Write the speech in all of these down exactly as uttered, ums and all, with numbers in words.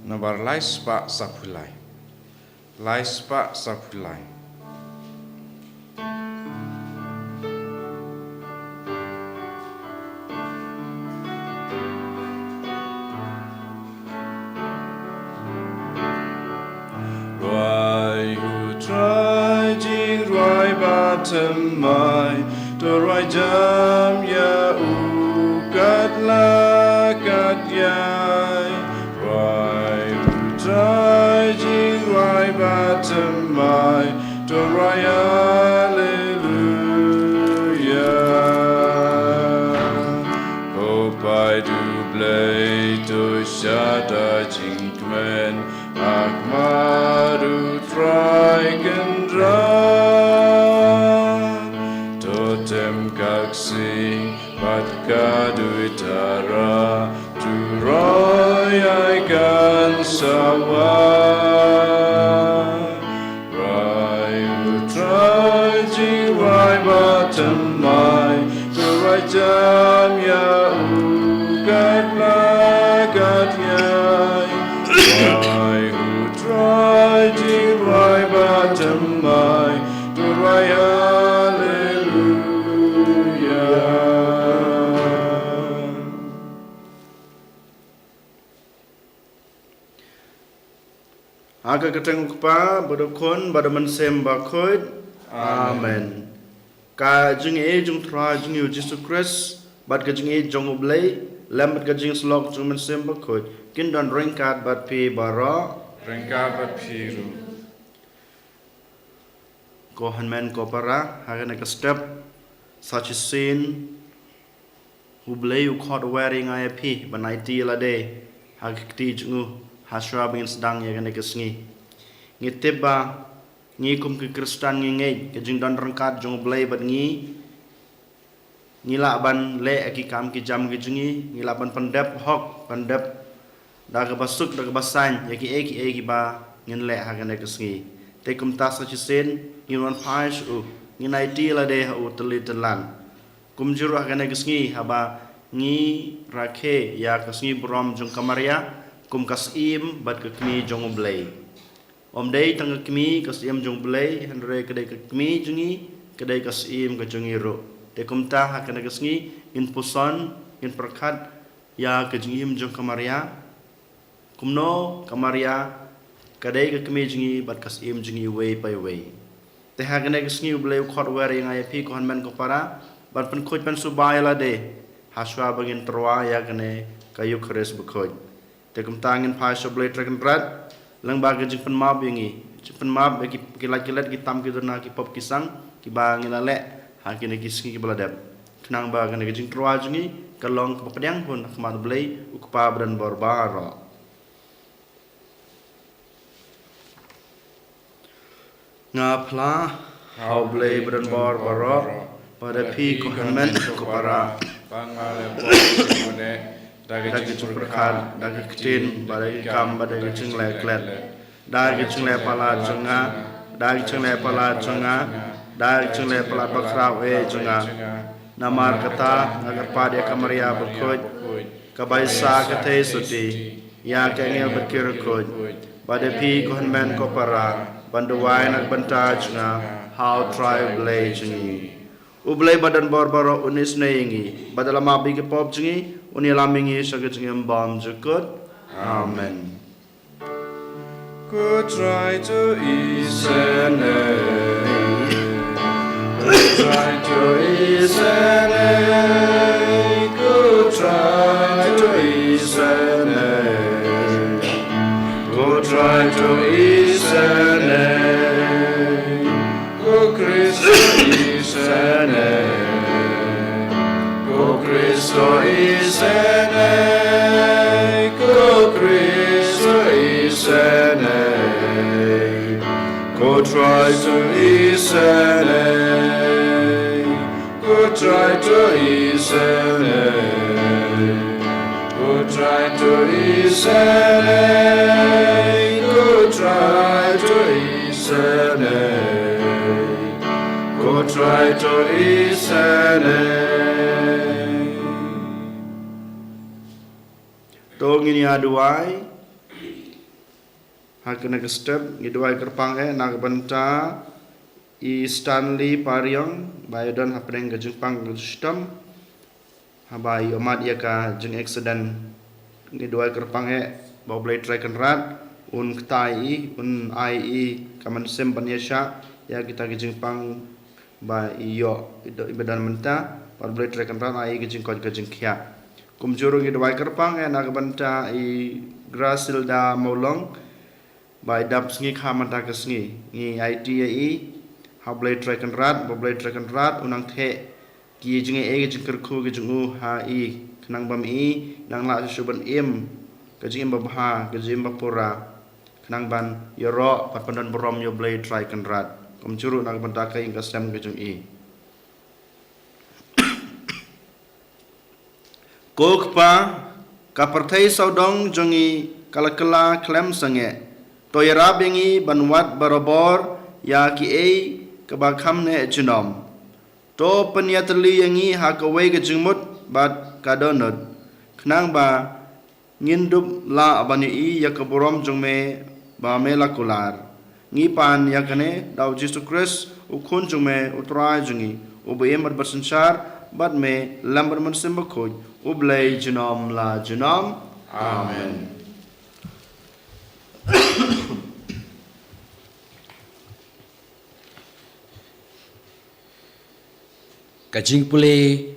Nabar lai spah saphew lai. Lai spah saphew lai. Rwai U Trai jingrwai ba thymmai, to rwai jam ïa u kat la kat ïai. Rwai U Trai jingrwai ba thymmai, to rwai Haleluya. Ko paid U Blei, to shad da jingkmen ha khmat U Trai Kynrad. To tem ka ksing bad ka duitara, to roi ai kan sawa. Rwai U Trai jingrwai ba thymmai, to rwai jam ïa u kat la kat ïai. Rwai U Trai jingrwai ba thymmai, to rwai Haleluya. Ha ka kyrteng U Kpa, bad U Khun, bad U Mynsiem Bakhuid. Amen. Ka jingïeit jong U Trai jong ngi U Jisu Khrist, bad ka jingïeit jong U Blei, lem bad ka jingïasyllok jong U Mynsiem Bakhuid, kin don ryngkat bad phi baroh. Ryngkat bad phi ruh. Ko hynmen ko para, ha kane ka step sa shisien U Blei u khot wer ïa nga ïa phi ban aiti lade ha ka kti jong u ha shuwa ba ngin sdang ïa kane ka sngi. Ngi tip ba ngi kum ki Khristan ngi ngeit ka jingdon ryngkat jong U Blei bad ngi. Ngi lah ban leh ki kam ki jam ki jong ngi, ngi lah ban pyndep hok, pyndep da kaba suk, da kaba saiñ ïa kiei kiei kiba ngin leh ha kane ka sngi. Te kumta sa shisien ngin wan phai sha u, ngin aiti lade ha u tylli tyllan. Kumjuh ruh ha kane ka sngi haba ngi rakhe ïa ka sngi burom jong ka Maria kum ka Syiem bad ka Kmie jong U Blei. Ym dei tang ka Kmie ka Syiem jong U Blei, hynrei ka dei ka Kmie jong ngi, ka dei ka Syiem ka jong ngi ruh. Te kumta ha kane ka sngi ngin puson, ngin pyrkhat ïa ka jingim jong ka Maria. Kumno ka Maria ka dei ka Kmie jong ngi bad ka Syiem jong ngi iwei pa iwei. Te ha kane ka sngi U Blei u khot wer ïa nga ïa phi ko hynmen ko para ban pynkhuid pynsuba ïa lade ha shuwa ba ngin tyrwa ïa kane ka Eukharist bakhuid. Te kumta ngin phai sha U Blei Trai Kynrad lyngba ka jingpynmap ïa ngi, jingpynmap ïa ki, ki lait ki let, ki tam ki duna, ki pop ki sang kiba ngi la leh ha kine ki sngi kiba la dep, khnang ba kane ka jingtyrwa jong ngi kan long kaba pdiang hun ha khmat U Blei U Kpa badonbor baroh. Nga phla ha U Blei badonbor baroh, bad ïa phi ko hynmen ko para, ba nga la poi da ka jingpyrkhat, da ka ktien, bad da ka kam, bad da ka jingleh klet, da ka jingleh palat jong nga, da ka jingleh palat jong nga, da ka jingleh palat bakhraw eh jong nga. Namar kata nga kyrpad ïa ka Maria bakhuid, ka Baisa ka Theisotti, ïa ki angel bad ki riewkhuid, bad ïa phi ko hynmen ko para, ban duwai na ka bynta jong nga ha U Trai U Blei jong ngi. U Blei badonbor baroh un isynei ïa ngi, bad da la map ïa ki pop jong ngi un ïalam ïa ngi sha ka jingim bymjukut. Amen. Ko Trai to isynei. Ko Trai to isynei. Ko Trai to isynei. Ko Trai to isynei. Ko Khrist to isynei. Ko Khrist to isynei. Ko Khrist to isynei. Ko Trai to isynei. Ko Trai to isynei. Ko Trai to isynei. Ko Trai to isynei. Ko Trai to isynei. To ngin ïa duwai. Ha kane ka step ngi duwai kyrpang eh na ka bynta i Stanley Pariong ba ïadon hapdeng ka jingpang ka shitom. Haba ïoh mad ïa ka jingaccident, ngi duwai kyrpang eh ba U Blei Trai Kynrad un ktai i, un ai i ka mynsiem ban ïashah ïa kita ki jingpang ba i ïoh, i do-, i ba don mynta, ba U Blei Trai Kynrad ai i ka jingkoit ka jingkhiah. Kumjuh ruh ngi duwai kyrpang eh na ka bynta i Grasilda Mawlong, ba i dap sngi kha mynta ka sngi. Ngi aiti ïa i ha U Blei Trai Kynrad, ba U Blei Trai Kynrad un nang theh ki jingaiei, ki jingkyrkhu ki jong u ha i, khnang ba i nang lah shuh shuh ban im ka jingim babha, ka jingim bapura, khnang ban ïaroh bad pyndon burom ïa U Blei Trai Kynrad. Kumjuh ruh na ka bynta ka ïing ka sem ka jong i. Ko Kpa, ka pyrthei sawdong jong ngi ka la kylla khlem sangeh. To ïarap ïa ngi ban wad barabor ïa kiei kaba kham neh junom. To pynïatylli ïa ngi ha kawei ka jingmut bad ka dohnud, khnang ba ngin dup lah ban ïohi ïa ka burom jong me ba me la kular. Ngi pan ïa kane da U Jisu Khrist, U Khun jong me, U Trai jong ngi, uba im bad synshar bad me lem bad Mynsiem Bakhuid, U Blei junom la junom. Amen. Ka jingpule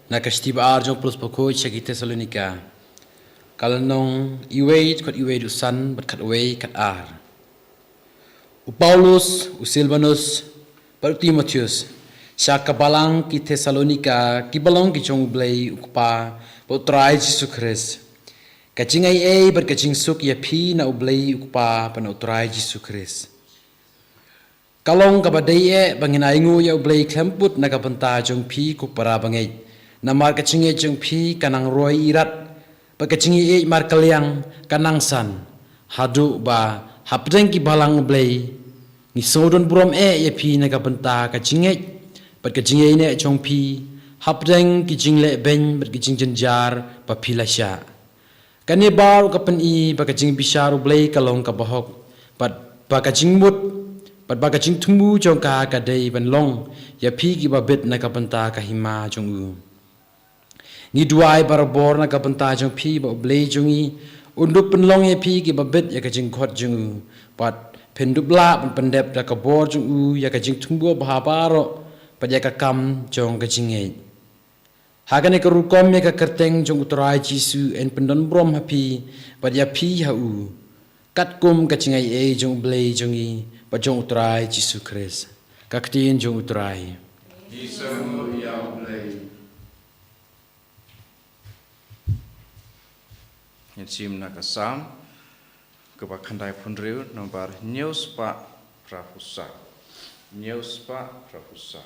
na ka shithi ba ar jong u Paulus bakhuid sha ki Thessalonika. Ka lynnong iwei, dkhot iwei haduh san bad khatwei khatar. U Paulus, u Silvanus bad u Timotheus, sha ka balang ki Thessalonika, kiba long ki jong U Blei U Kpa bad U Trai Jisu Khrist. Ka jingaiei bad ka jingsuk ïa phi na U Blei U Kpa bad na U Trai Jisu Khrist. Ka long kaba dei eh ba ngin ainguh ïa U Blei khlem put na ka bynta jong phi, ko para bangeit. Namar ka jingngeit jong phi ka nang roi irat, bad ka jingïeit markylliang ka nang san, haduh ba hapdeng ki balang U Blei ngi sngewdon burom eh ïa phi na ka bynta ka jingngeit bad ka jingïaineh jong phi hapdeng ki jingleh beiñ bad ki jingjynjar ba phi la shah. Kane baroh ka pyni ba ka jingbishar U Blei ka long kaba hok, bad ba ka jingmut bad ba ka jingthmu jong ka ka dei ban long ïa phi kiba bit na ka bynta ka hima jong u. Ngi duwai barabor na ka bynta jong phi ba U Blei jong ngi un dup pynlong ïa phi kiba bit ïa ka jingkhot jong u, bad phin dup lah ban pyndep da ka bor jong u ïa ka jingthmu babha baroh bad ïa ka kam jong ka jingngeit. Ha kane ka rukom ïa ka kyrteng jong U Trai Jisu yn pyndon burom ha phi bad ïa phi ha u, katkum ka jingaiei jong U Blei jong ngi bad jong U Trai Jisu Khrist. Ka ktien jong U Trai. Ngi sngewnguh ïa U Blei. Ngin shim na ka Salm kaba khyndaiphew hynriew, nombar hynñiew spah phra phew saw. Hynñiew spah phra phew saw.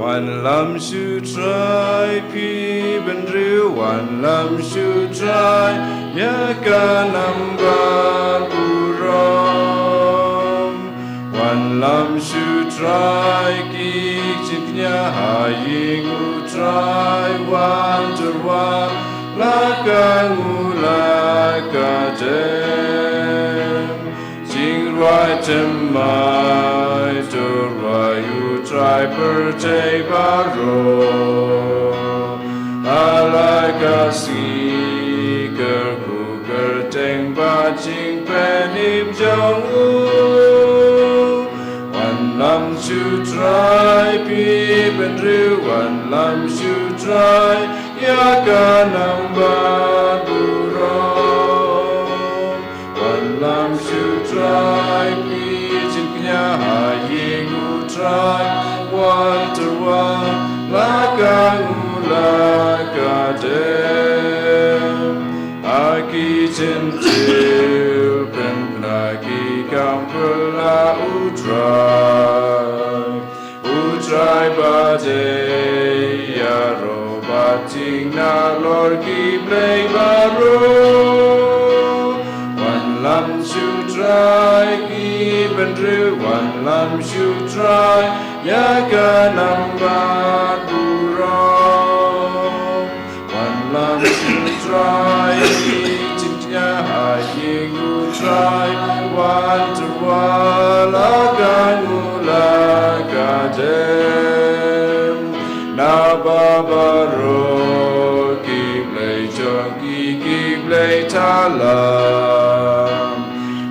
Wanlam sha U Trai phi bynriew, wanlam sha U Trai ïa ka nambar burom. Wanlam sha U Trai ki jingkñia, ha ïing U Trai wan tyrwa, la ka nguh la ka dem. Jingrwai thymmai to rwai U Trai pyrthei baroh. Ha la ka sngi kyrkhu kyrteng bad jingpynim jong u. Wanlam sha U Trai phi bynriew, wanlam sha U Trai ïa ka nambar burom. Wanlam sha U Trai ki jingkñia, ha ïing U Trai wan tyrwa, la ka nguh la ka dem. Ha ki Jentil pynkylla ki kam phylla U Trai. U Trai ba dei ïaroh bad jing nalor ki blei baroh. Wanlam Trai ki bynriew, wanlam shu trai ïa ka nam bad burom. Wanlam shu trai ki jingkñia ha ïing u Trai, wan tyrwa la ka ngula ka dem. Naba baroh ki blei jong ki, ki blei thala.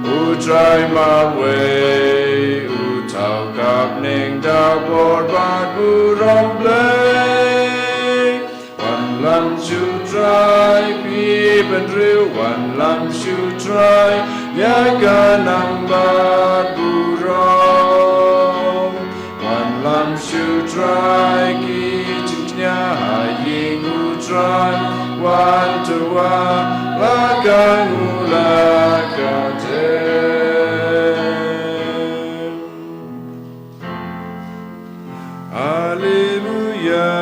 U Trai marwei u thaw ka bneng da bor bad burom blei. Wanlam shu trai phi bynriew, wanlam shu trai ïa ka nam bad burom. Wanlam shu trai ki jingkñia ha ïing u Trai, wan tyrwa la ka ngula ka dem. Alleluia,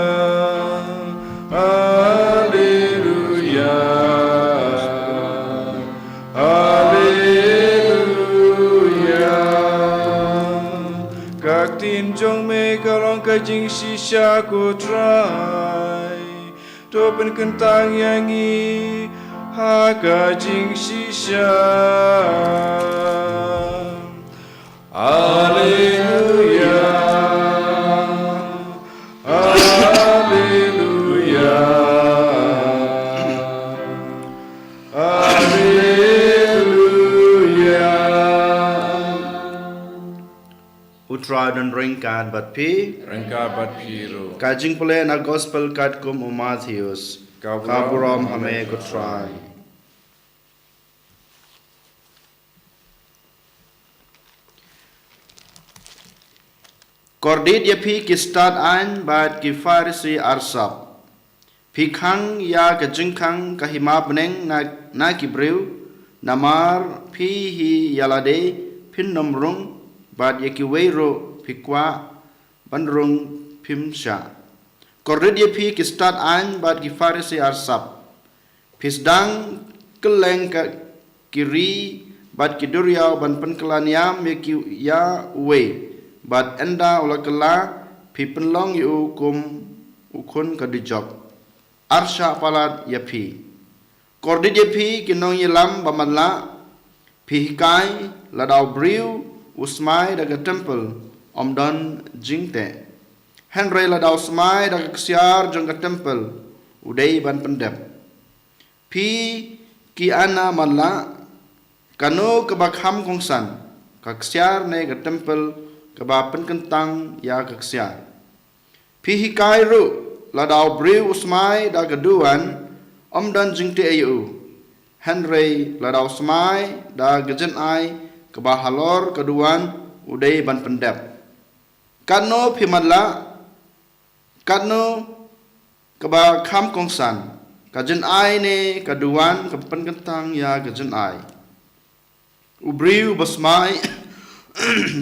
alleluia, alleluia. Ka ktien jong me ka long ka jingshisha, ko Trai. To pynkyntang ïa ngi ha ka jingshisha. Alleluia, alleluia, alleluia. U Trai un don ryngkat bad phi. Ryngkat bad phi ruh. Ka jingpule na gospel katkum u Mathaios. Ka burom ha me, ko Trai. Kordit ïa phi ki stad aiñ bad ki Pharisi arsap. Phi khang ïa ka jingkhang ka hima bneng na, na ki briew, namar phi hi ïa lade phin ym rung, bad ïa kiwei ruh phi kwah ban rung phim shah. Kordit ïa phi ki stad aiñ bad ki Pharisi arsap. Phi sdang kylleng ka ki ri bad ki duriaw ban pynkylla niam ïa ki, ïa uwei, bad ynda u la kylla, phi pynlong ïa u kum u khun ka dujok. Arshah palat ïa phi. Kordit ïa phi ki nongïalam ba matlah. Phi hikai, lada u briew u smai da ka templ, ym don jingteh. Hynrei lada u smai da ka ksiar jong ka templ, u dei ban pyndep. Phi ki ana matlah, kano kaba kham kongsan, ka ksiar ne ka templ kaba pynkyntang ïa ka ksiar? Phi hikai ruh, lada u briew u smai da ka duwan, ym don jingteh ïa u. Hynrei lada u smai da ka jynai kaba halor ka duwan, u dei ban pyndep. Katno phi matlah, katno kaba kham kongsan, ka jynai ne ka duwan kaba pynkyntang ïa ka jynai? U briew ba smai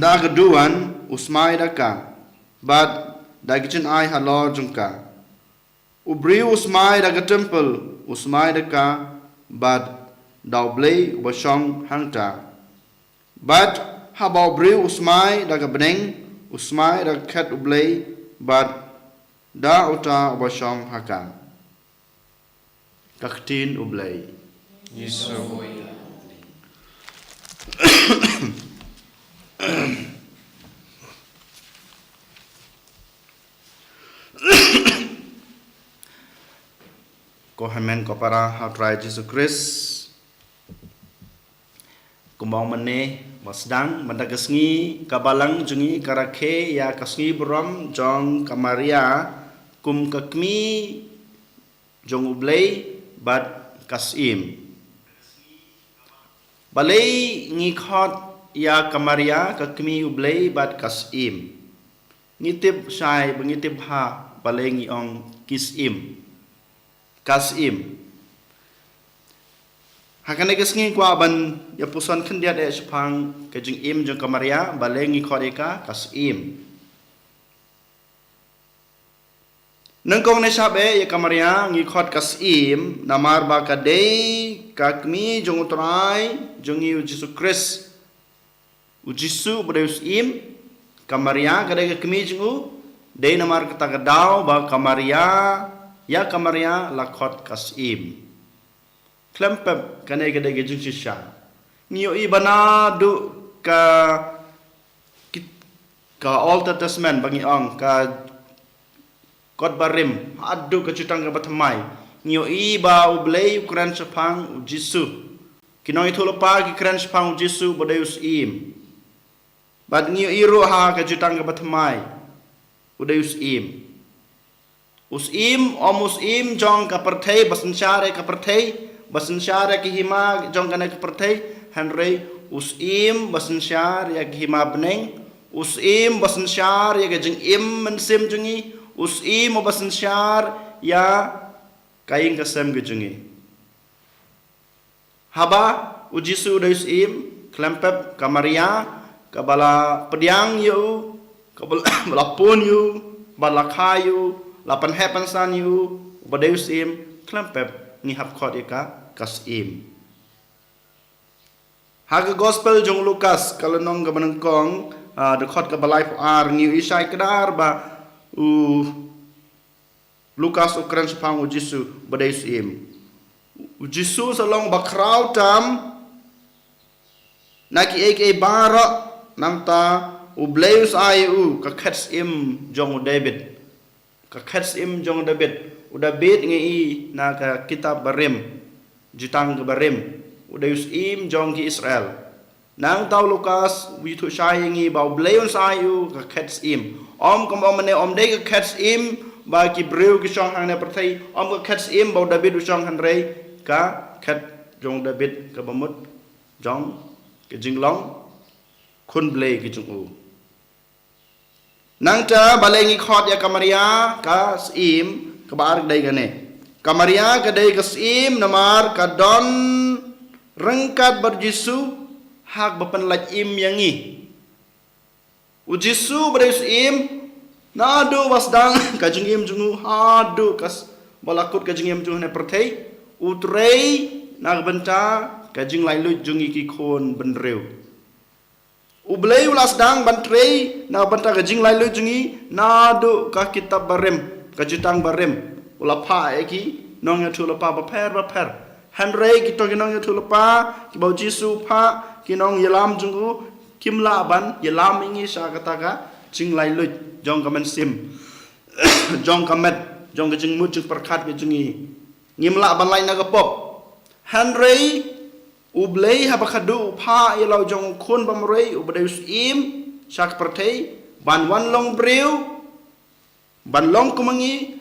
da ka duwan, u smai da ka, bad da ka jynai halor jong ka. U briew u smai da ka templ, u smai da ka, bad da U Blei uba shong hangta. Bad haba u briew u smai da ka bneng, u smai da ka khet U Blei, bad da uta uba shong ha ka. Ka ktien U Blei. Ngi sngewbha. Ko hynmen ko para ha U Trai Jisu Khrist. Kumba ong mynne ba sdang, mynta ka sngi ka Balang jong ngi ka rakhe ïa ka sngi burom jong ka Maria kum ka kmie jong U Blei bad ka Syiem. Balei ngi khot ïa ka Maria ka kmie U Blei bad ka Syiem? Ngi tip shai ba ngi tip ha balei ngi ong ki Syiem. Ka Syiem. Ha kane ka sngi kwah ban ïa puson khyndiat eh shaphang ka jingim jong ka Maria, balei ngi khot ïa ka ka Syiem. Nyngkong ne shab eh ïa ka Maria ngi khot ka Syiem, namar ba ka dei ka kmie jong U Trai jong ngi U Jisu Khrist. U Jisu ba dei u Syiem, ka Maria ka dei ka kmie jong u, dei namar kata ka daw ba ka Maria, ïa ka Maria la khot ka Syiem. Khlem pep kane ka dei ka jingshisha. Ngi ïohi ba naduh ka, ki-, ka Old Testament ba ngi ong ka kot barim, haduh ka Jutang kaba Thymmai. Ngi ïohi ba U Blei u kren shaphang u Jisu. Ki nongïathuhlypa ki kren shaphang u Jisu ba dei u Syiem. Bad ngi ïohi ruh ha ka Jutang kaba Thymmai, u dei u Syiem. U Syiem, ym u Syiem jong ka pyrthei, ba synshar ïa ka pyrthei, ba synshar ïa ka hima jong kane ka pyrthei, hynrei u Syiem ba synshar ïa ka hima bneng, u Syiem ba synshar ïa ka jingim mynsiem jong ngi, u Syiem ba synshar ïa ka ïing ka sem ka jong ngi. Haba u Jisu u dei u Syiem, khlem pep ka Maria, kaba la pdiang ïa u, kaba la, ba la pun ïa u, ba la kha ïa u, la pynheh pynsan ïa u, ba dei u Syiem, khlem pep ngi hap khot ïa ka ka Syiem. Ha ka Gospel jong u Lukas, ka lynnong kaba nyngkong, ah, dkhot kaba laiphew ar, ngi ïohi shai kdar ba u Lukas u kren shaphang u Jisu ba dei u Syiem. U Jisu sa long ba khraw tam na kiei kiei baroh, nangta U Blei u sa ai ïa u ka khet syiem jong u Dabid. Ka khet syiem jong u Dabid. U Dabid ngi ïohi na ka kitab barim, Jutang kaba rim. U dei u Syiem jong ki Israel. Nangta u Lukas u ïathuh shai ïa ngi ba U Blei un sa ai ïa u ka khet syiem. Ym kumba ong mynne, ym dei ka khet syiem ba ki briew ki shong hangne pyrthei, ym ka khet syiem ba u Dabid u shong, hynrei ka khet jong u Dabid kaba mut jong ka jinglong khun Blei ka jong u. Nangta balei ngi khot ïa ka Maria ka Syiem? Kaba ar ka dei kane. Ka Maria ka dei ka Syiem namar ka don ryngkat bad u Jisu ha kaba pynlait im ïa ngi. U Jisu ba dei u Syiem, naduh ba sdang ka jingim jong u haduh ka s-, ba la kut ka jingim jong u ha kane pyrthei, u trei na ka bynta ka jinglait luid jong ngi ki khun bynriew. U Blei u la sdang ban trei na ka bynta ka jinglait luid jong ngi naduh ka kitab barim, ka Jutang barim. U la phah ïa ki nongïathuhlypa bapher bapher. Hynrei kito ki nongïathuhlypa kiba u Jisu u phah, ki nongïalam jong u, kim lah ban ïalam ïa ngi sha kata ka jinglait luid jong ka mynsiem, jong ka met, jong ka jingmut jingpyrkhat ka jong ngi. Ngim lah ban lait na ka pop. Hynrei U Blei haba khadduh u phah ïa la u jong u Khun bamarwei uba dei u Syiem sha ka pyrthei, ban wan long briew, ban long kum ma ngi,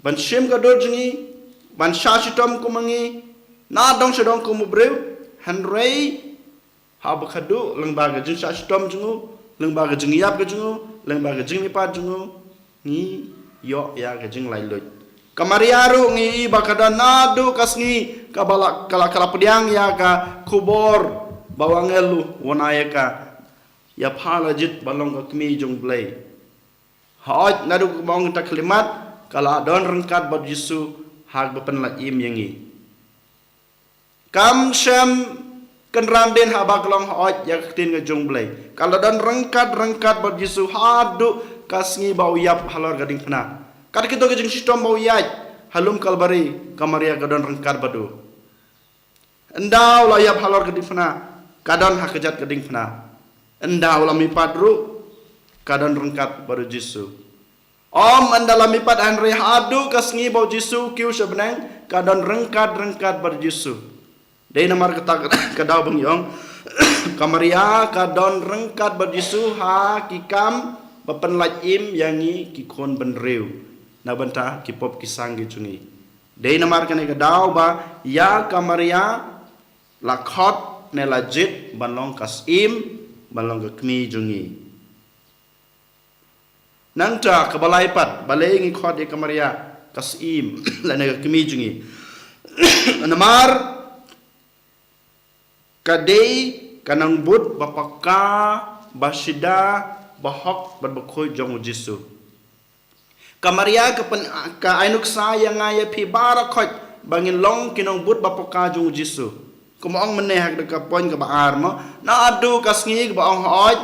ban shim ka dur jong ngi, ban shah shitom kum ma ngi, na dong sha dong kum u briew. Hynrei haba khadduh lyngba ka jingshah shitom jong u, lyngba ka jingïap ka jong u, lyngba ka jingmihpat jong u, ngi ïoh ïa ka jinglait luid. Ka Maria ruh ngi ïohi ba ka don naduh ka sngi kaba la, ka la, ka la pdiang ïa ka khubor ba u angel u wan ai ïa ka, ïa pha la jied ban long ka kmie jong u Blei. Hooid, naduh kaba ong kata ka khyllipmat, ka la don ryngkat bad u Jisu ha kaba pynlait im ïa ngi. Kam shym kynran dien haba ka long hooid ïa ka ktien ka jong u Blei. Ka la don ryngkat ryngkat bad u Jisu haduh ka sngi ba u ïap halor ka diengphna. Kat kito ki jingshitom ba u ïaid ha lum Kalbari, ka Maria ka don ryngkat bad u. Ynda u la ïap halor ka diengphna, ka don ha kjat ka diengphna. Ynda u la mihpat ruh, ka don ryngkat bad u Jisu. Ym ynda la mihpat, hynrei haduh ka sngi ba u Jisu u kiew sha bneng, ka don ryngkat ryngkat bad u Jisu. Dei namar kata ka daw ba ngi ong ka Maria ka don ryngkat bad u Jisu ha ki kam ba pynlait im ïa ngi ki khun bynriew na bynta ki pop ki sang ki jong ngi. Dei namar kane ka daw ba ïa ka Maria la khot ne la jied ban long ka Syiem, ban long ka kmie jong ngi. Nangta kaba lai pat, balei ngi khot ïa ka Maria ka Syiem lane ka kmie jong ngi? Namar ka dei ka nongbud ba paka, ba shida, ba hok bad ba khuid jong u Jisu. Ka Maria ka pyn, ka ai nuksa ïa nga ïa phi baroh khoit ba ngin long ki nongbud ba paka jong u Jisu. Kumba ong mynne ha ka point kaba ar mo. Naduh ka sngi kaba ong hooid,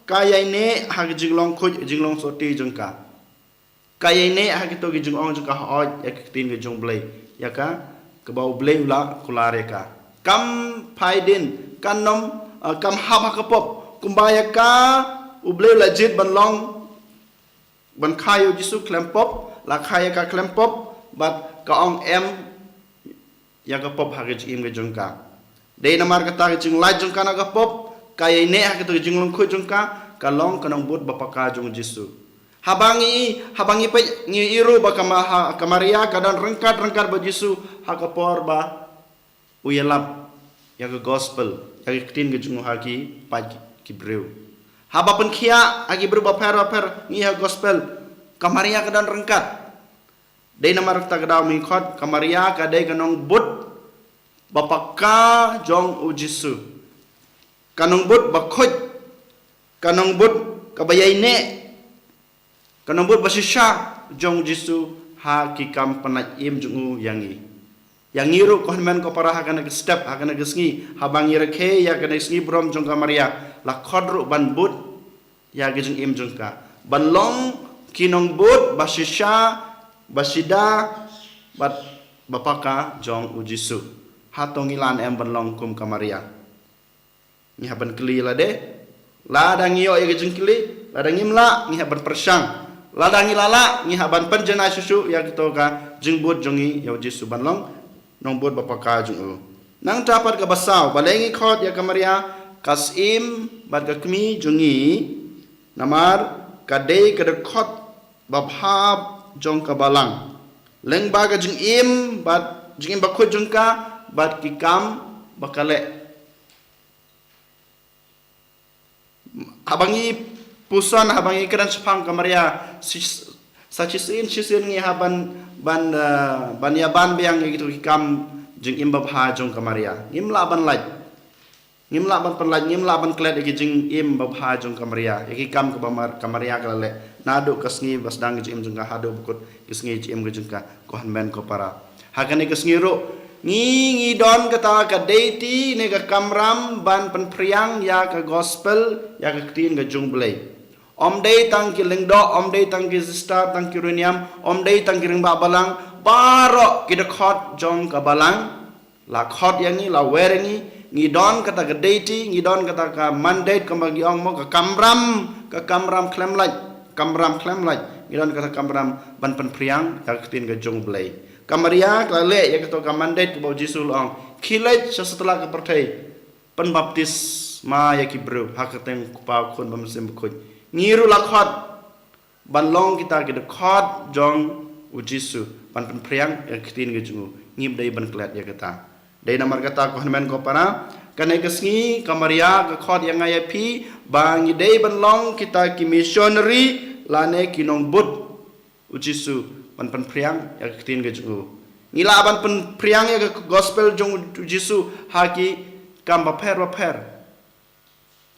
ka ïaineh ha ka jinglong khuid, jinglong sotti jong ka. Ka ïaineh ha kito ki jingong jong ka hooid ïa ka ktien ka jong U Blei. Ïa ka, kaba U Blei u la kular ïa ka. Kam phai dien, kan nym, eh, kam hap ha ka pop. Kumba ïa ka U Blei u la jied ban long, ban kha ïa U Jisu khlem pop, la kha ïa ka khlem pop, bad ka ong em ïa ka pop ha ka jingim ka jong ka. Dei namar kata ka jinglait jong ka na ka pop, ka ïaineh ha kata ka jinglong khuid jong ka, ka long ka nongbud ba paka jong U Jisu. Haba ngi, haba ngi peit ngi ïohi ruh ba ka Ma-, ha, ka Maria ka don ryngkat ryngkat bad U Jisu ha ka por ba u ïalap ïa ka gospel, ïa ka ktien ka jong u ha ki paid ki briew. Haba pynkhiah ha ki briew bapher bapher ngi ha gospel, ka Maria ka don ryngkat. Dei namar kata ka daw mynkhot, ka Maria ka dei ka nongbud ba paka jong U Jisu. Ka nongbud ba khuid, ka nongbud kaba ïaineh, ka nongbud ba shisha jong U Jisu ha ki kam pynlait im jong u ïa ngi. Ïa ngi ruh ko hynmen ko para ha kane ka step, ha kane ka sngi, haba ngi rakhe ïa kane ka sngi burom jong ka Maria, la khot ruh ban bud ïa ka jingim jong ka. Ban long ki nongbud ba shisha, ba shida, bad ba paka jong U Jisu. Hato ngi lah ne em ban long kum ka Maria? Ngi hap ban kylli lade. Lada ngi ïoh ïa ka jingkylli, lada ngim lah, ngi hap ban pyrshang. Lada ngi la lah, ngi hap ban pynjanai shuh shuh ïa kato ka jingbud jong ngi ïa U Jisu ban long nongbud ba paka jong u. Nangta pat kaba saw, balei ngi khot ïa ka Maria ka syiem bad ka kmie jong ngi? Namar ka dei ka dkhot babha jong ka balang. Lyngba ka jingim bad jingim bakhuid jong ka bad ki kam ba ka leh. Haba ngi puson, haba ngi kren shaphang ka Maria, shi-, sa shisien shisien ngi hap ban, ban, eh, ban ïa ban biang ïa kito ki kam jingim babha jong ka Maria. Ngim lah ban lait. Ngim lah ban pynlait, ngim lah ban klet ïa ki jingim babha jong ka Maria, ïa ki kam kaba mar-, ka Maria ka la leh. Naduh ka sngi ba sdang ka jingim jong ka haduh ba kut ka sngi jingim ka jong ka, ko hynmen ko para. Ha kane ka sngi ruh, ngi, ngi don kata ka duty ne ka kamram ban pynphriang ïa ka gospel, ïa ka ktien ka jong U Blei. Ym dei tang ki lyngdoh, ym dei tang ki sister, tang ki riewniam, ym dei tang ki rangbah balang, baroh ki dkhot jong ka balang la khot ïa ngi, la wer ïa ngi, ngi don kata ka duty, ngi don kata ka mandate, kumba ngi ong mo, ka kamram, ka kamram khlem lait, kamram khlem lait, ngi don kata kamram ban pynphriang ïa ka ktien ka jong U Blei. Ka Maria ka la leh ïa kato ka mandate kaba U Jisu u la ong, khie leit sha satlak ka pyrthei, pynbaptisma ïa ki briew ha ka kyrteng U Kpa, U Khun bad U Mynsiem Bakhuid. Ngi ruh la khot ban long kita ki dkhot jong U Jisu, ban pynphriang ïa ka ktien ka jong u. Ngim dei ban klet ïa kata. Dei namar kata ko hynmen ko para, kane ka sngi ka Maria ka khot ïa nga ïa phi ba ngi dei ban long kita ki missionary lane ki nongbud U Jisu, ban pynphriang ïa ka ktien ka jong u. Ngi lah ban pynphriang ïa ka gospel jong U Jisu ha ki kam bapher bapher.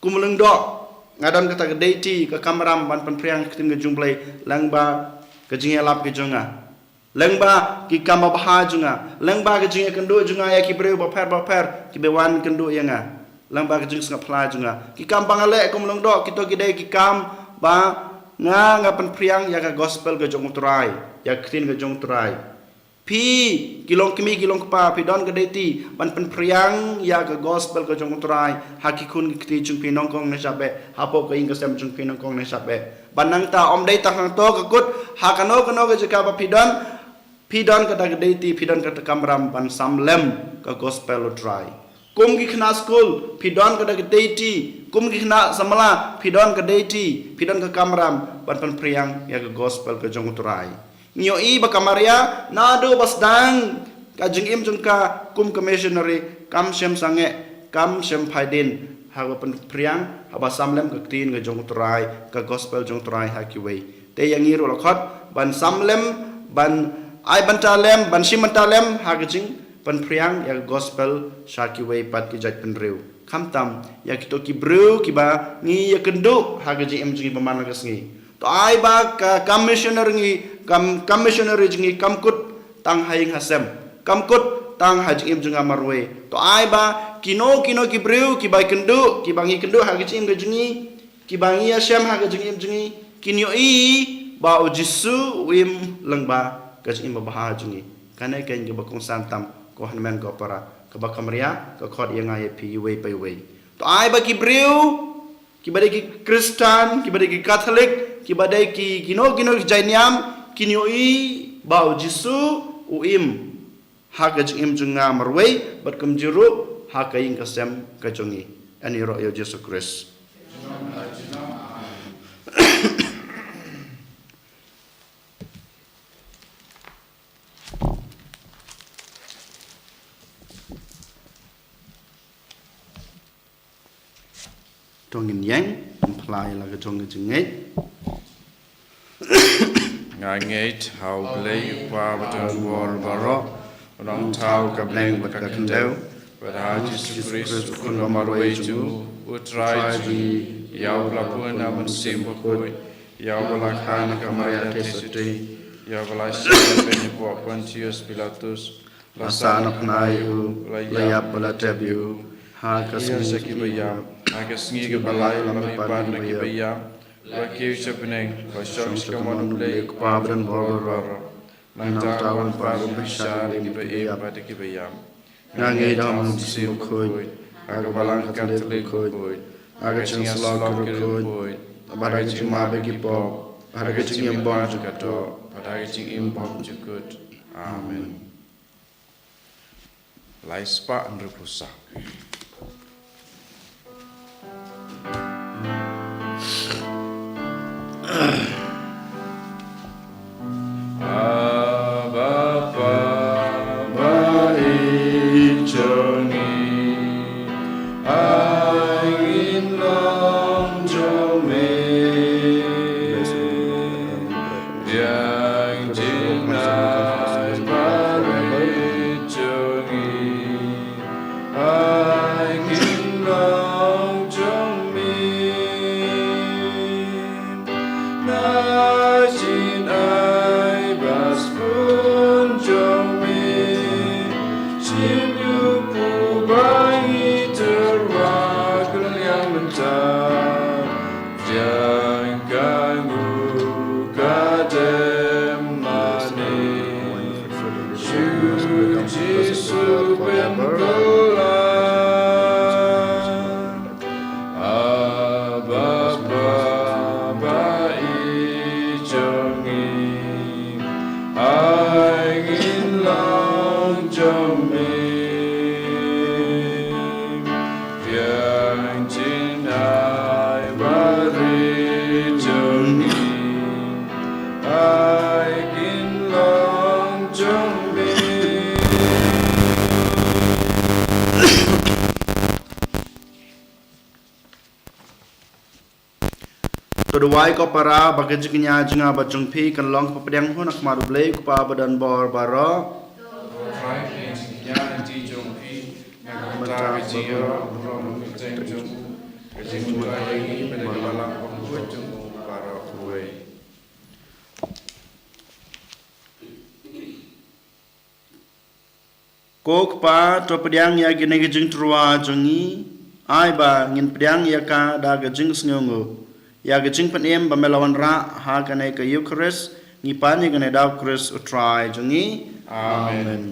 Kum lyngdoh, nga don kata ka duty, ka kamram ban pynphriang ka ktien ka jong U Blei lyngba ka jingïalap ka jong nga, lyngba ki kam babha jong nga, lyngba ka jingïakynduh jong nga ïa ki briew bapher bapher kiba wan kynduh ïa nga, lyngba ka jingsngap phla jong nga. Ki kam ba nga leh kum lyngdoh, kito ki dei ki kam ba nga, nga pynphriang ïa ka gospel ka jong U Trai, ïa ka ktien ka jong U Trai. Phi ki longkmie ki longkpa, phi don ka duty ban pynphriang ïa ka gospel ka jong U Trai ha ki khun ki kti jong phi nyngkong nyngshap beit, hapoh ka ïing ka sem jong phi nyngkong nyngshap beit. Bad nangta ym dei tang hangto ka kut, ha kano kano ka jaka ba phi don, phi don kata ka duty, phi don kata ka kamram ban sam lem ka gospel U Trai. Kum ki khynnah skul, phi don kata ka duty. Kum ki khynnah samla, phi don ka duty, phi don ka kamram ban pynphriang ïa ka gospel ka jong U Trai. Ngi ïohi ba ka Maria, naduh ba sdang ka jingim jong ka kum ka missionary, kam shym sangeh, kam shym phai dien, haba pynphriang, haba sam lem ka ktien ka jong U Trai, ka gospel jong U Trai ha kiwei. Te ïa ngi ruh la khot ban sam lem, ban ai bynta lem, ban shim bynta lem ha ka jingpynphriang ïa ka gospel sha kiwei pat ki jaitbynriew. Khamtam ïa kito ki briew kiba ngi ïakynduh ha ka jingim jong ngi ba man la ka sngi. To ai ba ka kam missionary ngi, kam, kam missionary jong ngi kam kut tang ha ïing ha sem. Kam kut tang ha jingim jong nga marwei. To ai ba kino kino ki briew kiba kynduh, kiba ngi kynduh ha ka jingim ka jong ngi, kiba ngi ïashem ha ka jingim jong ngi, kin ïohi ba u Jisu u im lyngba ka jingim babha jong ngi. Kane keiñ kaba kongsan tam, ko hynmen ko para, kaba kham ria ka khot ïa nga ïa phi iwei pa iwei. To ai ba ki briew kiba dei ki Khristan, kiba dei ki Katholik, kiba dei ki kino kino ki jait niam, kin ïohi ba u Jisu u im ha ka jingim jong nga marwei, bad kumjuh ruh ha ka ïing ka sem ka jong ngi. Yn ïaroh ïa u Jisu Khrist. To ngin ïeng, ngin phla ïa la ka jong ka jingngeit. Nga ngeit ha U Blei U Kpa badonbor baroh, U Nongthaw ka bneng bad ka khyndew, bad ha U Jisu Khrist U Khun ba marwei jong U, U Trai jong ngi, ïa uba la bun na U Mynsiem Bakhuid, ïa uba la kha na ka Maria Theisotti, ïa uba la shah na ka kynja Pontius Pilatus, la sah na pnai ïa u, la ïap bad la tep ïa u, ha ka sngi sha kiba ïap, ha ka sngi kaba lai la mihpat na kiba ïap, la kiew sha bneng, la shong sha kamon U Blei U Kpa badonbor baroh. Nangta un pat ban bishar ïa kiba im bad ïa kiba ïap. Nga ngeit ha U Mynsiem Bakhuid, ha ka Balang Katholik bakhuid, ha ka jingïasyllok ki riewkhuid, bad ha ka jingmap ïa ki pop, bad ha ka jingim bymjukut, bad ha ka jingim bymjukut. Amen. Lai spah hynriewphew saw. Abba, Apa, ba ïeit jong ngi, ai ngin long jong me. Biang jingïaid barit jong ngi, ai ngin long jong me. Na jingïaid ba sbun jong me, shim ïa u pyrthei tyrwa ka liang mynta. Jong ka nguh ka dem mane, shu Jisu pynkylla. Abba, Apa, ba ïeit jong ngi, ai ngin long jong me. Biang jingïaid barit jong ngi, ai ngin long jong me. To duwai ko para ba ka jingkñia jong nga bad jong phi kan long ka pdiang hun ha khmat U Blei U Kpa badonbor baroh. Trai pdiang jingkñia ha ka jong phi, na ka bynta ka jingïaroh burom kyrteng jong u, ka jingmyntoi ïa ngi bad ïa ka balang bakhuid jong u baroh kawei. Ko Kpa, to pdiang ïa kine ki jingtyrwa jong ngi, ai ba ngin pdiang ïa ka da ka jingsngewnguh. Ïa ka jingpynim ba me la wanrah ha kane ka Eukharist, ngi pan ïa kane da U Khrist U Trai jong ngi. Amen. Amen.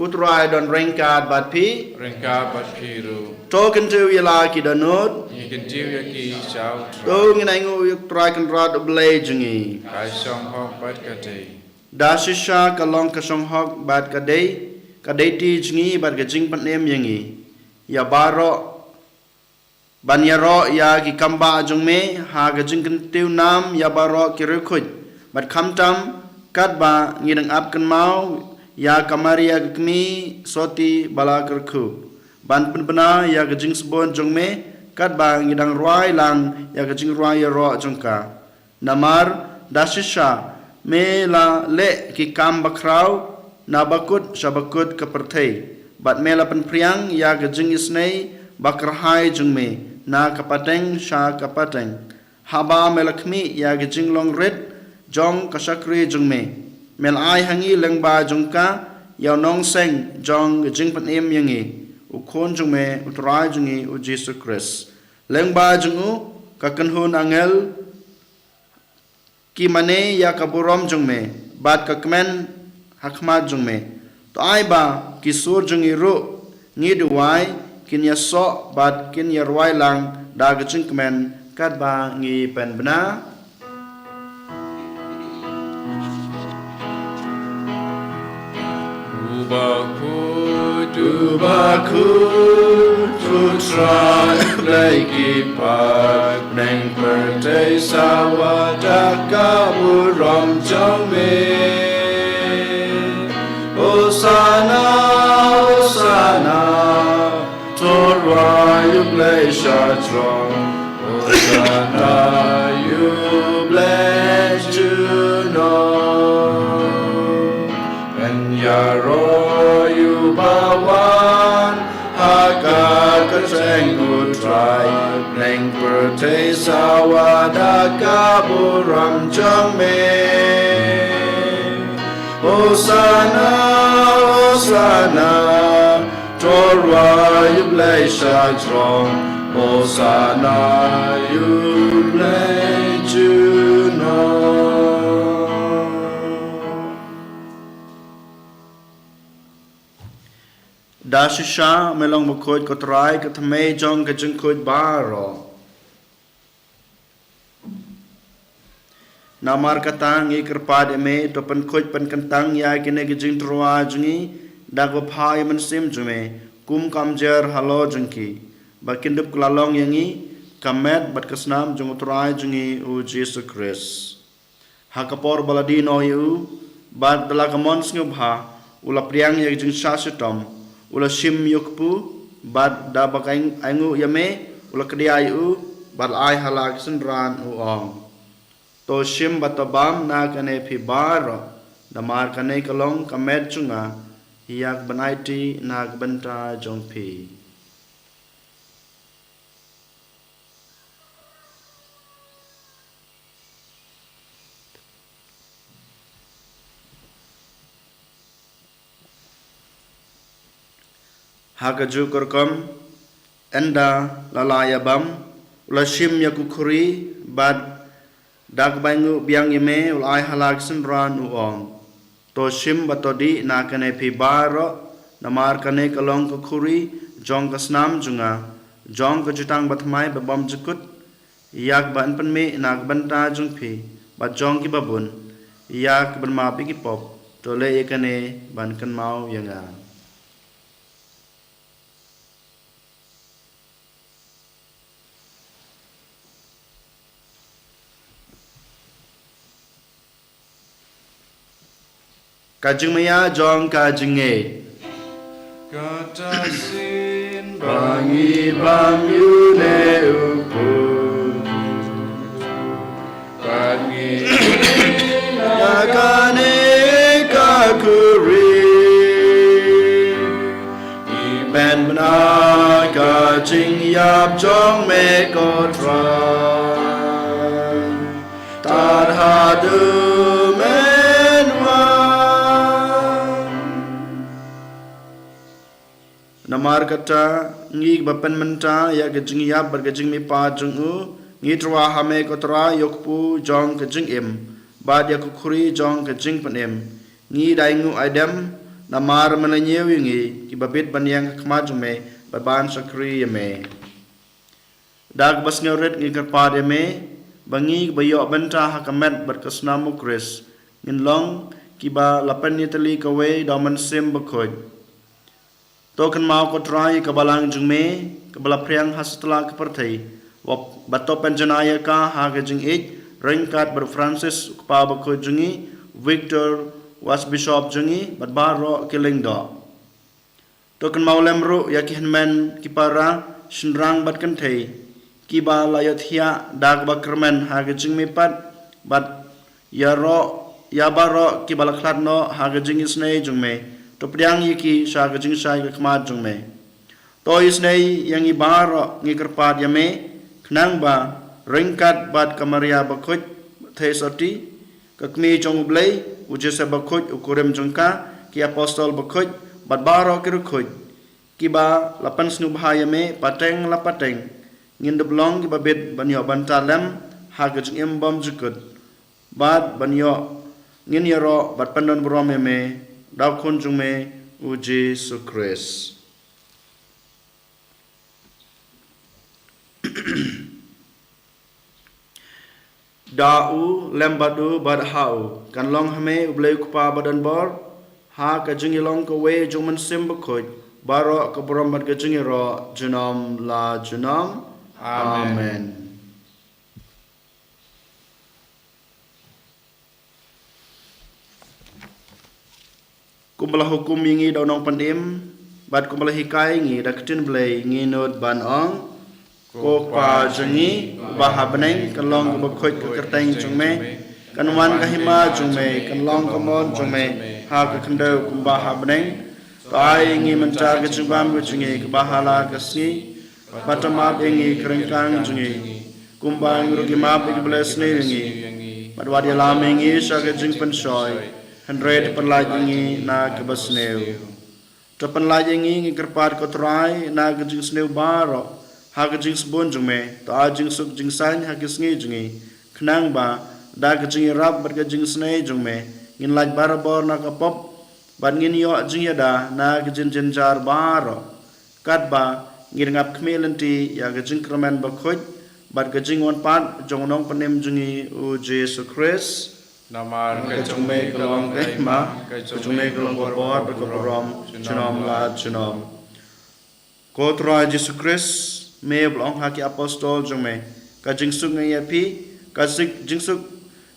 U Trai don ryngkat bad phi. Ryngkat bad phi ruh. To kyntiew ïa la ki dohnud. Ngi kyntiew ïa ki sha U Trai. To ngin ainguh ïa U Trai Kynrad U Blei jong ngi. Ka shong hok bad ka dei. Da shisha ka long ka shong hok bad ka dei, ka dei ti jong ngi bad ka jingpynim ïa ngi. Ïa baroh ban ïaroh ïa ki kambah jong me ha ka jingkyntiew nam ïa baroh ki riewkhuid, bad khamtam katba ngi dang ap kynmaw ïa ka Maria ka Kmie Sotti ba la kyrkhu, ban pynbna ïa ka jingsbun jong me katba ngi dang rwai lang ïa ka jingrwai ïaroh jong ka. Namar da shisha me la leh ki kam bakhraw na bakut sha bakut ka pyrthei, bad me la pynphriang ïa ka jingisynei bakyrhai jong me na ka pateng sha ka pateng, haba me la khmih ïa ka jinglong rit jong ka shakri jong me. Me la ai ha ngi lyngba jong ka ïa u nongseng jong ka jingpynim ïa ngi, u Khun jong me, u Trai jong ngi, u Jisu Khrist. Lyngba jong u ka kynhun angel ki mane ïa ka burom jong me, bad ka kmen ha khmat jong me. To ai ba ki sur jong ngi ruh ngi duwai kin ïasoh bad kin ïarwai lang da ka jingkmen, katba ngi pynbna. Uba khuid, uba khuid, u Trai Blei ki paid, bneng pyrthei sawa da ka burom jong me. Hosana, Hosana, to rwai ïa u Blei sha jrong. Hosana ïa u Blei junom. Pynïaroh ïa uba wan ha ka kyrteng u Trai, bneng pyrthei sawa da ka burom jong me. Hosana, Hosana, to rwai ïa u Blei sha jrong. Hosana ïa u Blei junom. Da shisha me long bakhuid ko Trai, ka thymmei jong ka jingkhuid baroh. Namar kata ngi kyrpad ïa me, to pynkhuid pynkyntang ïa kine ki jingtyrwa jong ngi da kaba pha ïa u Mynsiem jong me, kum ka umjer halor jong ki, ba kin dup kylla long ïa ngi ka met bad ka snam jong u Trai jong ngi u Jisu Khrist. Ha ka por ba la die noh ïa u, bad da la ka mon sngewbha, u la pdiang ïa ka jingshah shitom, u la shim ïa u kpu, bad da kaba ainguh ïa me, u la kdiah ïa u, bad la ai ha la ka synran, u ong: To shim bad to bam na kane phi baroh, namar kane ka long ka met jong nga, ïa kaban aiti na ka bynta jong phi. Ha kajuh ka rukom, ynda la lah ïa bam, u la shim ïa ka khuri, bad da kaba ainguh biang ïa me, u la ai ha la ka synran, u ong: To shim bad to dih na kane phi baroh, namar kane ka long ka khuri jong ka snam jong nga, jong ka jutang bathymmai babymjukut, ïa kaban pynmih na ka bynta jong phi bad jong kiba bun, ïa kaban map ïa ki pop. To leh ïa kane ban kynmaw ïa nga. Ka jingmaïa jong ka jingngeit. Kata shisien ba ngi bam ïa une u kpu, ba ngi ïa kane ka khuri, ngi pynbna ka jingïap jong me ko Trai, tad haduh men wan. Namar kata, ngi kiba pynmynta ïa ka jingïap bad ka jingmihpat jong u, ngi tyrwa ha me ko Trai ïa u kpu jong ka jingim, bad ïa ka khuri jong ka jingpynim. Ngi da ainguh aidem, namar me la ñiew ïa ngi kiba bit ban ïeng ha khmat jong me, bad ban shakri ïa me. Da kaba sngewrit ngi kyrpad ïa me, ba ngi kiba ïoh bynta ha ka met bad ka snam u Khrist, ngin long kiba la pynïatylli kawei da u Mynsiem Bakhuid. To kynmaw ko Trai ïa ka balang jong me, kaba la phriang ha satlak ka pyrthei, wa-, bad to pynjanai ïa ka ha ka jingïeit, ryngkat bad u Francis u kpa bakhuid jong ngi, Victor u Archbishop jong ngi, bad baroh ki lyngdoh. To kynmaw lem ruh ïa ki hynmen ki para, shynrang bad kynthei, kiba la ïohthiah da kaba kyrmen ha ka jingmihpat, bad ïaroh, ïa baroh kiba la khlad noh ha ka jingisynei jong me, to pdiang ïa ki sha ka jingshai ka khmat jong me. To isynei ïa ngi baroh ngi kyrpad ïa me, khnang ba, ryngkat bad ka Maria bakhuid, thei sotti, Ka Kmie jong U Blei, u Joseph Bakhuid, u kurim jong ka, ki apostol bakhuid, bad baroh ki riewkhuid kiba la pynsngewbha ïa me pateng la pateng. Ngin dup long kiba bit ban ïoh bynta lem ha ka jingim bymjukut, bad ban ïoh ngin ïaroh bad pyndonburom ïa me da u Khun jong me, u Jisu Khrist. Da u, lem bad u, bad ha u, kan long ha me U Blei U Kpa badonbor, ha ka jingïalong kawei jong u Mynsiem Bakhuid, baroh ka burom bad ka jingïaroh junom la junom. Amen. Amen. Kumba la hukum ïa ngi da u Nongpynim, bad kumba la hikai ïa ngi da ka ktien Blei, ngi nud ban ong: Ko Kpa jong ngi uba ha bneng, kan long kaba khuid ka kyrteng jong me, kan wan ka hima jong me, kan long ka mon jong me ha ka khyndew kumba ha bneng. To ai ïa ngi mynta ka jingbam ka jong ngi kaba ha la ka sngi, bad to map ïa ngi ka ryngkang jong ngi, kumba ngi ruh ngi map ïa kiba leh sniew ïa ngi. Bad wat ïalam ïa ngi sha ka jingpynshoi, hynrei to pynlait ïa ngi na kaba sniew. To pynlait ïa ngi, ngi kyrpad, ko Trai, na ka jingsniew baroh, ha ka jingsbun jong me. To ai jingsuk jingsaiñ ha ki sngi jong ngi, khnang ba da ka jingïarap bad ka jingisynei jong me, ngin lait barabor na ka pop, bad ngin ïoh jingïada na ka jingjynjar baroh, katba ngin ngap khmih lynti ïa ka jingkyrmen bakhuid bad ka jingwan pat jong u Nongpynim jong ngi, u Jisu Khrist. Namar ka jong me ka long ka hima, ka jong me ka long ka bor bad ka burom junom la junom. Ko Trai Jisu Khrist, me ba la ong ha ki apostol jong me: Ka jingsuk nga ai ïa phi, ka sik-, jingsuk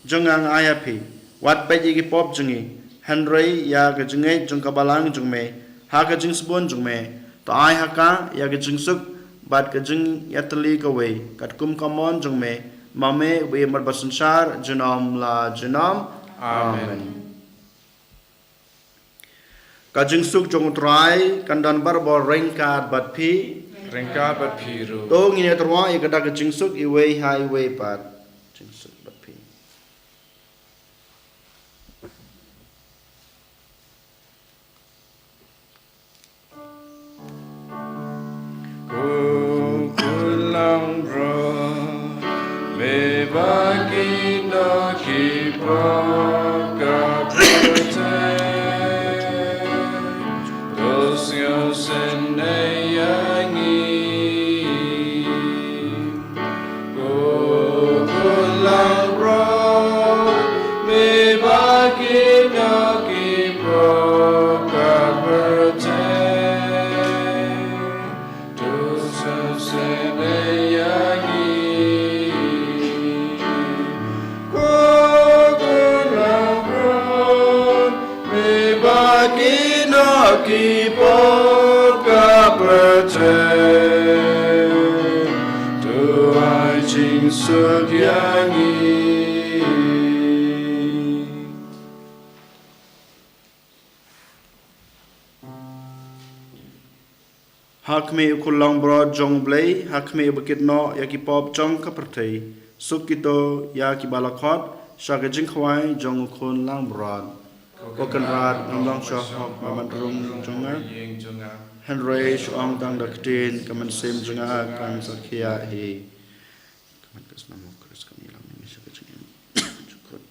jong nga nga ai ïa phi. Wat peit ïa ki pop jong ngi, hynrei ïa ka jingngeit jong ka balang jong me. Ha ka jingsbun jong me, to ai ha ka ïa ka jingsuk bad ka jingïatylli kawei, katkum ka mon jong me, ma me uba im bad ba synshar junom la junom. Amen. Amen. Ka jingsuk jong u Trai kan don barabor ryngkat bad phi. Ryngkat bad phi ruh. To ngin ïatyrwa ïa ka da ka jingsuk iwei ha iwei pat. Jingsuk bad phi. Ko Khun Langbrot, me ba ki nongkynnoh ki pop ka pyrthei, to sngewsynei ïa ngi. Ko Khun Langbrot, me ba ki nongkynnoh ki pop ka pyrthei, to sngewsynei ïa ngi. Ko Khun Langbrot, me ba ki nongkynnoh ki pop ka pyrthei, to ai jingsuk ïa ngi. Ha khmih u Khun Langbrot jong U Blei, ha khmih uba kit noh ïa ki pop jong ka pyrthei, suk kito ïa kiba la khot sha ka jingkhawai jong u Khun Langbrot. Ko Kynrad, ngam long shuh hok ban wan rung jong nga, hynrei shu ong tang da ka ktien, ka mynsiem jong nga kan sa khia hi. Ka mon ka snam u Khrist kan ïalam ïa ngi sha ka jingim jukut.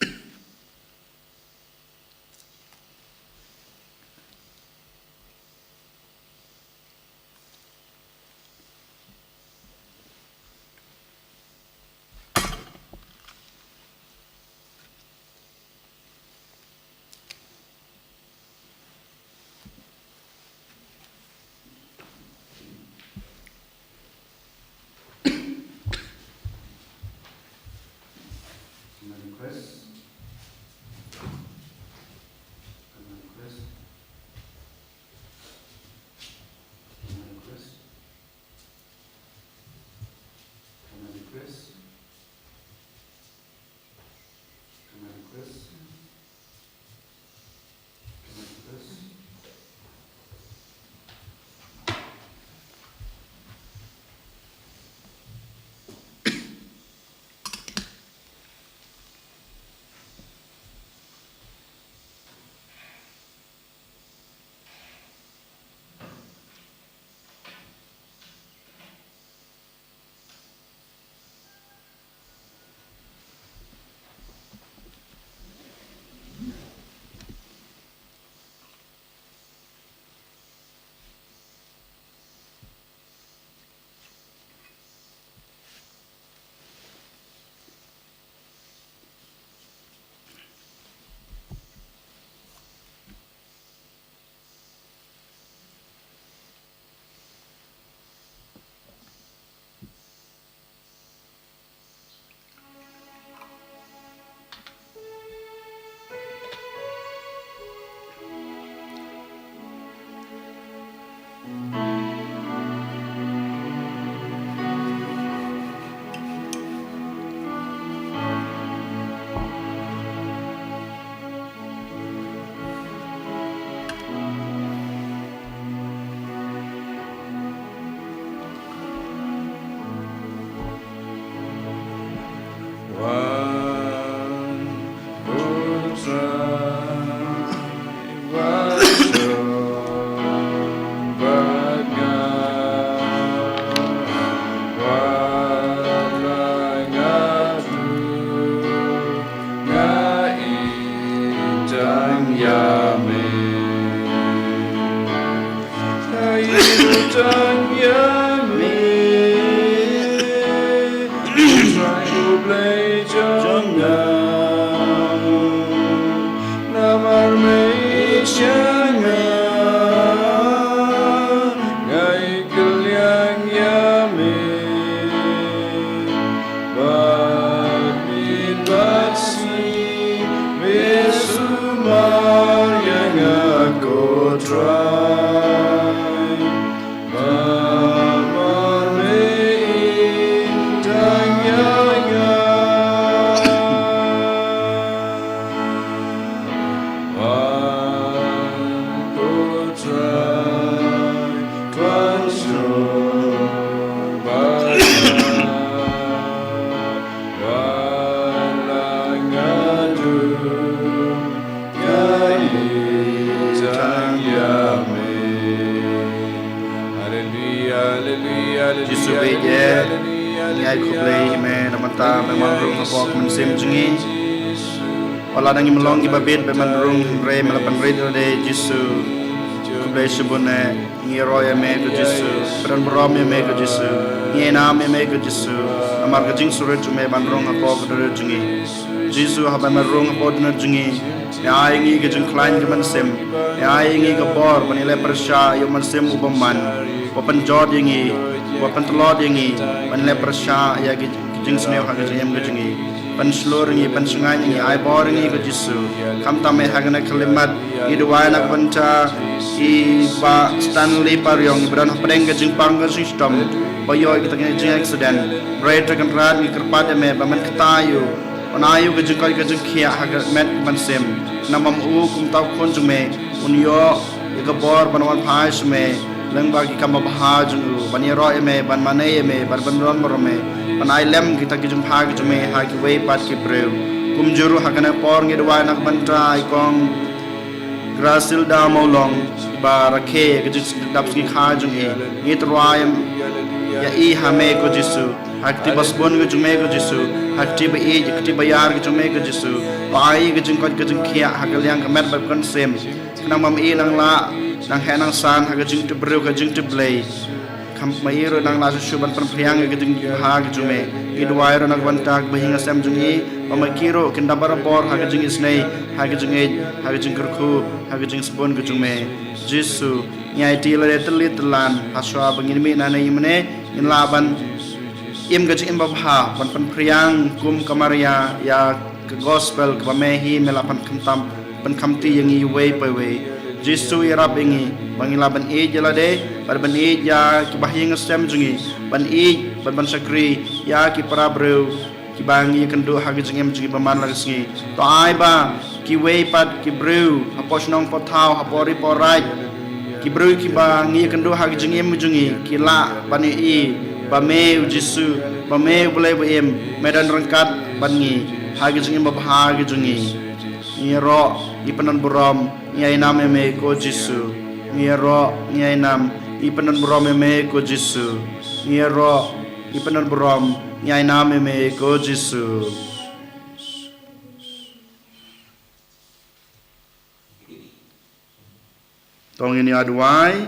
ïa me. Ka ïeit tang ïa me. Trai U Blei jong nga. Namar me ïeit ïa nga. Nga ïeit kylliang ïa me. Bad ïeit bad sngi me sumar ïa nga ko Trai. Namar me ïeit tang ïa nga. Wan ko Trai, wan sngewbha. Wan la nga dum, nga ïeit tang ïa me. Haleluya, haleluya, haleluya. Jisu bad ïeit, haleluya, ngi ai khublei ïa me na ka bynta ba me wan rung hapoh ka mynsiem jong ngi. Wat la ngi ym long kiba bit ba me wan rung, hynrei me la pynrit ïa lade Jisu. Khublei shibun eh. Ngi ïaroh ïa me ko Jisu, pynburom ïa me ko Jisu, ngi ainam ïa me ko Jisu, namar ka jingsngewrit jong me ban rung hapoh ka dohnud jong ngi. Jisu, haba me rung hapoh dohnud jong ngi, me ai ïa ngi ka jingkhlaiñ ka mynsiem, me ai ïa ngi ka bor ban ïaleh pyrshah ïa u mynsiem u bymman, uba pynjot ïa ngi, uba pyntlot ïa ngi ban ïaleh pyrshah ïa ki jingsniew ha ka jingim ka jong ngi. Pynshlur ngi, pynshngaiñ ngi, ai bor ngi ko Jisu. Khamtam eh ha kane ka khyllipmat, ngi duwai na ka bynta i Bah Stanley Pariong, iba don hapdeng ka jingpang ka jingshitom, ba ïoh ïa kata ka jingaccident. Hynrei Trai Kynrad, ngi kyrpad ïa me ba men kata ïa u, un ai ïa u ka jingkoit ka jingkhiah ha ka met ka mynsiem. Namar ma u kum uta u khun jong me, un ïoh ïa ka bor ban wan phai sha me lyngba ki kam babha jong u, ban ïaroh ïa me, ban mane ïa me, ban pynburom ïa me, ban ai lem kita ki jingbha ki jong me ha kiwei pat ki briew. Kumjuh ruh ha kane ka por ngi duwai na ka bynta i Kong Grasilda Mawlong, iba rakhe ka jingdap sngi kha jong i. Ngi tyrwa ïa i ha me ko Jisu, ha ka kti ba sbun ka jong me ko Jisu, ha ka kti ba ïeit, ka kti ba ïar ka jong me ko Jisu. Ba ai ka jingkoit ka jingkhiah ha ka liang ka met bad ka mynsiem. Khnang ba ma i nang lah nang heh nang san ha ka jingtip briew, ka jingtip Blei. Khnang ba ma i ruh nang lah shuh shuh ban pynphriang ïa ka jingbha ka jong me. Ngi duwai ruh na ka bynta ki bahaïing hasem jong i, ba ma ki ruh kin da barabor ha ka jingisynei, ha ka jingïeit, ha ka jingkyrkhu, ha ka jingsbun ka jong me. Jisu, ngi aiti ïa lade tylli tyllan, ha shuwa ba ngin mih nangne ïa mynne, ngin lah ban im ka jingim babha, ban pynphriang kum ka Maria ïa ka gospel kaba me hi me la pynkhamtam, pynkhamti ïa ngi iwei pa iwei. Jisu, ïarap ïa ngi ba ngin lah ban ïeit ïa lade, bad ban ïeit ïa ki bahaïing hasem jong ngi, ban ïeit bad ban shakri ïa ki para briew kiba ngi ïakynduh ha ka jingim jong ngi ba man la ka sngi. To ai ba kiwei pat ki briew hapoh shnong hapoh thaw, hapoh ri hapoh raij, ki briew kiba ngi ïakynduh ha ka jingim jong ngi, ki lah ban ïohi ba me u Jisu, ba me U Blei ba im, me don ryngkat bad ngi ha ka jingim babha ka jong ngi. Ngi ïaroh, ngi pynburom, ngi ainam ïa me ko Jisu. Ngi ïaroh, ngi ainam, ngi pynburom ïa me ko Jisu. Ngi ïaroh, ngi pynburom, ngi ainam ïa me ko Jisu. To ngin ïa duwai.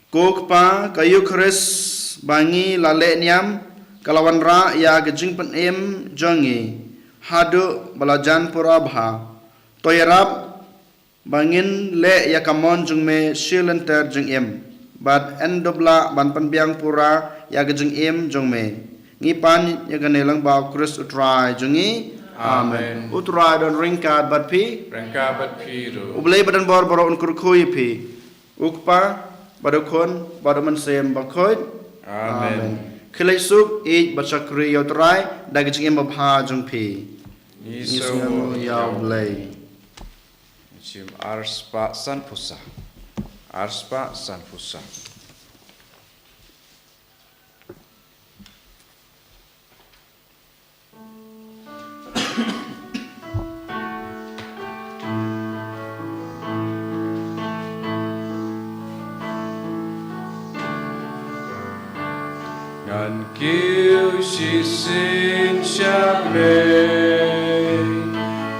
Ko Kpa, ka Eukharist ba ngi la leh niam, ka la wanrah ïa ka jingpynim jong ngi haduh ba la jan pura bha. To ïarap ba ngin leh ïa ka mon jong me shi lynter jingim, bad yn dup lah ban pynbiang pura ïa ka jingim jong me. Ngi pan ïa kane lyngba U Khrist U Trai jong ngi. Amen. Amen. U Trai don ryngkat bad phi. Ryngkat bad phi ruh. U Blei ba don bor baroh un kyrkhu ïa phi. U Kpa, bad U Khun, bad U Mynsiem Bakhuid. Amen. Amen. Khie shukor, ïeit bad shakri ïa U Trai da ka jingim babha jong phi. Ngi sngewnguh ïa U Blei. Shim arspah sanphew saw. Arspah sanphew saw. Ngan ki Shisien sha bneng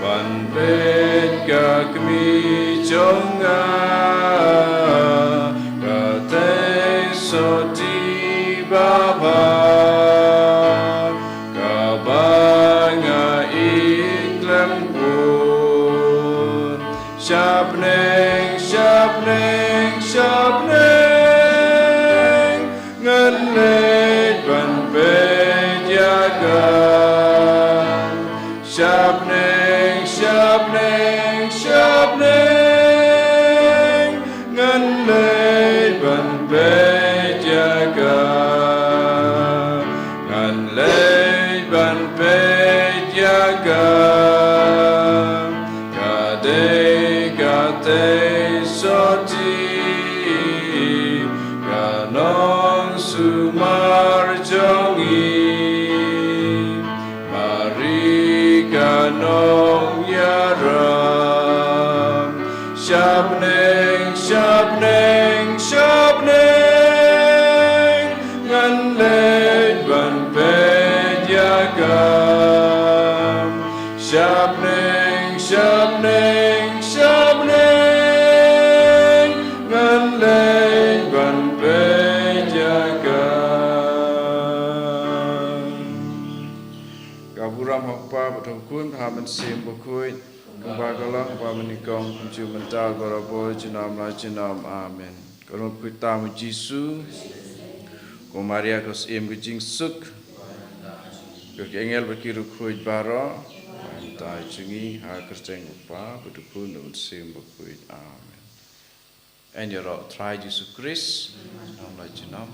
ban peit ka kmie jong nga, ka Theisotti babha, kaba nga ïeit khlem bun. Sha bneng, sha bneng, sha bneng ngan leit ban peit ïa ka. Sha bneng, sha bneng, sha bneng ngan leit ban peit ïa ka. Ngan leit ban peit ïa ka. Ka dei ka Theisotti, ka nongsumar jong ngi, Mari ka nongïalam. Sha bneng, sha bneng, sha bneng ngan leit ban peit ïa ka. Sha bneng, sha bneng, sha bneng ngan leit ban peit ïa ka. Ka burom ha u Kpa bad ha u Khun bad ha u Mynsiem Bakhuid, kumba ka long ha kaba nyngkong, kumjuh mynta, barabor, junom la junom. Amen. Ka long khuid tam u Jisu, ko Maria ka Syiem ka jingsuk, ko ki angel bad ki riewkhuid baroh, bad mynta jong ngi, ha ka kyrteng u Kpa bad u Khun bad u Mynsiem Bakhuid. Amen. Yn ïaroh Trai Jisu Krist, junom la junom.